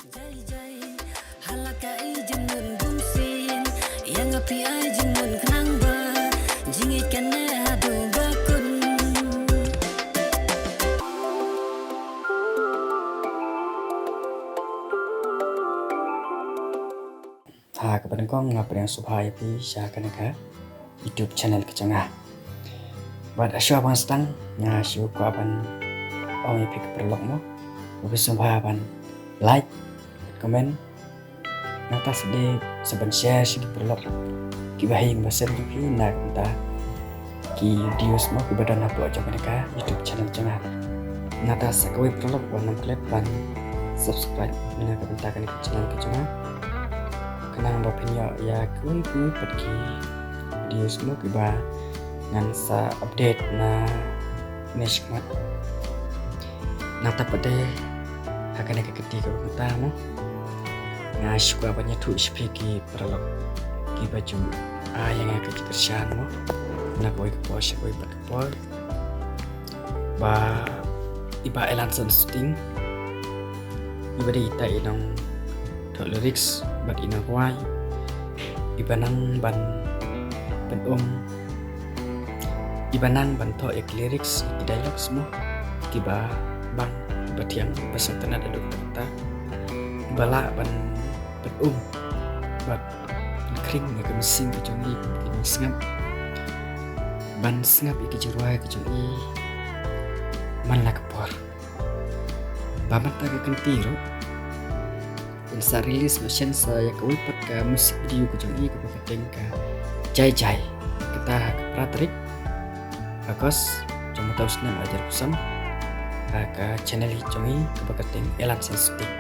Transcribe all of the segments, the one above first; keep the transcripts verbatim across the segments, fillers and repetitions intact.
Jai jai, ha la ka i jingmut bun sien, ïa nga phi ai jingmut khnang ba jingïeit kane haduh ba kun. Ha kaba nyngkong nga pdiang sngewbha ïa phi sha kane ka YouTube channel ka jong nga. Bad shuwa ban sdang nga shu kwah ban ong ïa phi ki paralok mo, ba phin sngewbha ban like, comment, nangta sa dei sa ban share sha ki paralok kiba ha ïing ba sem jong phi na ka bynta ki videos mo kiba don hapoh jong kane ka YouTube channel jong nga. Nangta sa kawei paralok wat nym klet ban subscribe na ka bynta kane ka channel ka jong nga, khnang ba phin ïoh ïa kiwei kiwei pat ki videos mo kiba ngan sa update na ne shikmat. Nangta pat de ha kane ka kti kaba mynta mo, nga shu kwah ban ïathuh sha phi ki paralok kiba ju ai ïa nga ka jingkyrshan mo, na kawei ka por sha kawei pat ka por, ba i Bah Elanson Suting, iba dei ita i nongthoh lyrics bad i nongrwai, iba nang ban pyn-um, iba nang ban thoh ïa ki lyrics, ïa ki dialogues mo kiba bang, kiba thiang, ba sngewtynnat haduh katta, iba lah ban pyn-um bad pynkhring ïa ka mynsiem ka jong i, ban sngap, ban sngap ïa ka jingrwai ka jong i man la ka por. Ba mynta ka kynti ruh yn sa release ba shen sa ïa kawei pat ka music video ka jong i kaba kyrteng ka Jai Jai. Kata ha ka phra tarik August jong mynta u snem ar hajar arphew san ha ka channel jong i kaba kyrteng Elanson Suting.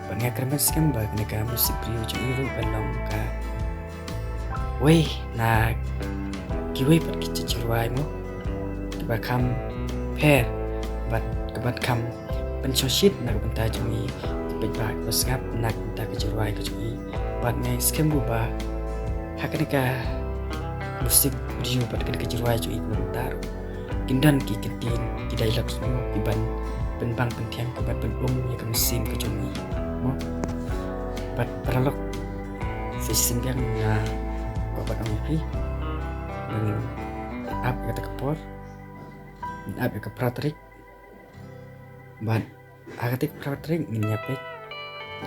Bad nga kyrmen skhem ba kane ka music video jong i ruh kan long ka wei na kiwei pat ki jingrwai mo kiba kham pher bad kiba kham pynshongshit na ka bynta jong i, kiba, kiba sngap na ka bynta ka jingrwai ka jong i. Bad nga skhem ruh ba ha kane ka music video bad kane ka jingrwai jong i kaba mynta ruh kin don ki kyntien, ki dialogues mo kiban pynbang pynthiang, kiban pyn-um ïa ka mynsiem ka jong i mo. Bad paralok, sa shisien biang nga kwah ban ong ïa phi ba ngin ap ïa kata ka por, ngin ap ïa ka phra tarik. Bad ha kata ka phra tarik ngin ïa peit,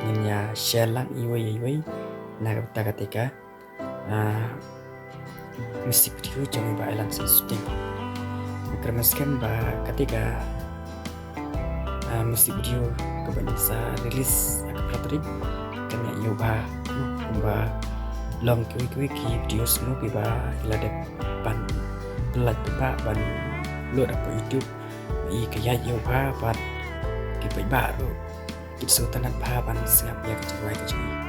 ngin ïa share lang iwei ïa iwei na ka bynta kata ka, ah, music video jong i Bah Elanson Suting. Nga kyrmen skhem ba kata ka, ah, music video kaba ngin sa release ha ka phra tarik kan ïa ïoh bha kumba long kiwei kiwei ki videos mo kiba i la dep ban pyllait paidbah, ban upload hapoh YouTube. I ka ïa ïoh bha bad ki paidbah ruh kin sngewtynnat bha ban sngap ïa ka jingrwai ka jong i.